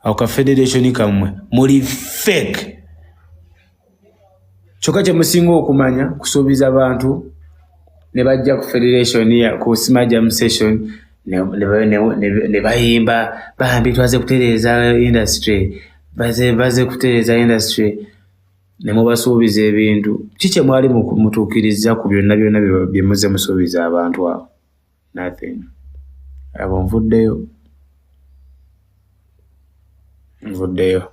Ako ka federation kammwe muli fake. Kyokka kye musinga okumanya kusuubiza bantu ne bajja ku federation ya ku Sima Jam Session ne bayimba bambi twaze kutereeza industry, baze baze kutereeza industry ne mubasuubiza ebintu. Ki kye mwali mutuukirizza ku byonna byonna bye muzze musuubiza abantu abo? Nothing. Abo nvuddeyo. Nvuddeyo.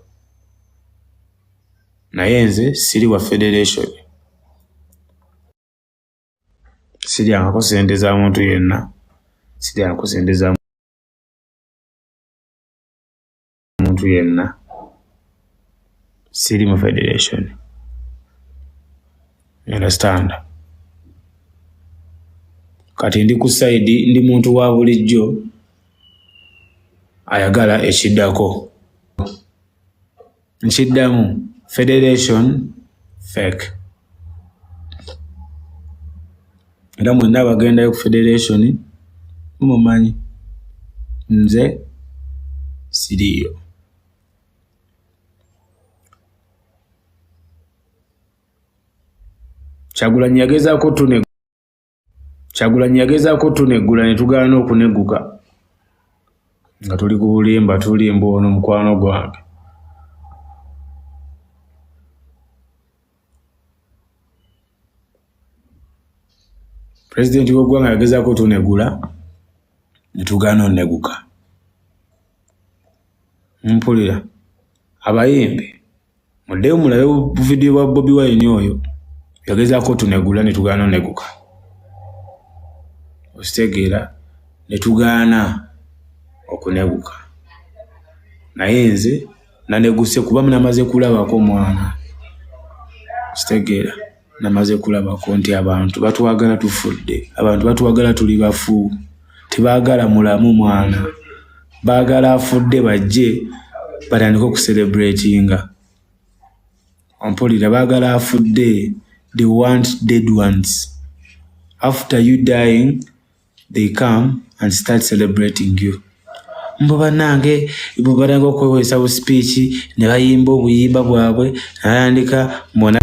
Naye nze siri wa federation. Siryangako ssente za muntu yenna. Siryangako ssente za muntu yenna. Siri mu federation. You understand? Kati ndi ku side, ndi muntu wa bulijjo ayagala ekiddako. Nkiddamu, federation fake. Era mwenna abagendayo ku federation mumumanyi, nze siriiyo. Kyagulanyi yagezaako tune Kyagulanyi yagezaako tuneggula ne tugaana okunegguka nga tuli ku bulimba tulimba ono mukwano gwange. Pulezidenti w'eggwanga yagezaako tunegula ne tugaana oneguka. Mpulira abayimbi muddeyo mulabe buvidiyo bwa Bobi Wine oyo yagezaako otunegula ne tugaana oneguka. Okitegeera ne tugaana okuneguka. Naye nze naneguse kuba namaze kulabako mwana. Okitegeera namaze kulabako nti abantu batwagala tufudde, abantu batwagala tuli bafu, tebaagala mulamu mwana, baagala afudde bajje batandike okucelebratinga. Ompulira baagala afudde, they want dead ones. After you dying, they come and start celebrating you. Mbu bannange bwe batandika okweweesa bu speech ne bayimba obuyimba bwabwe natandika mbona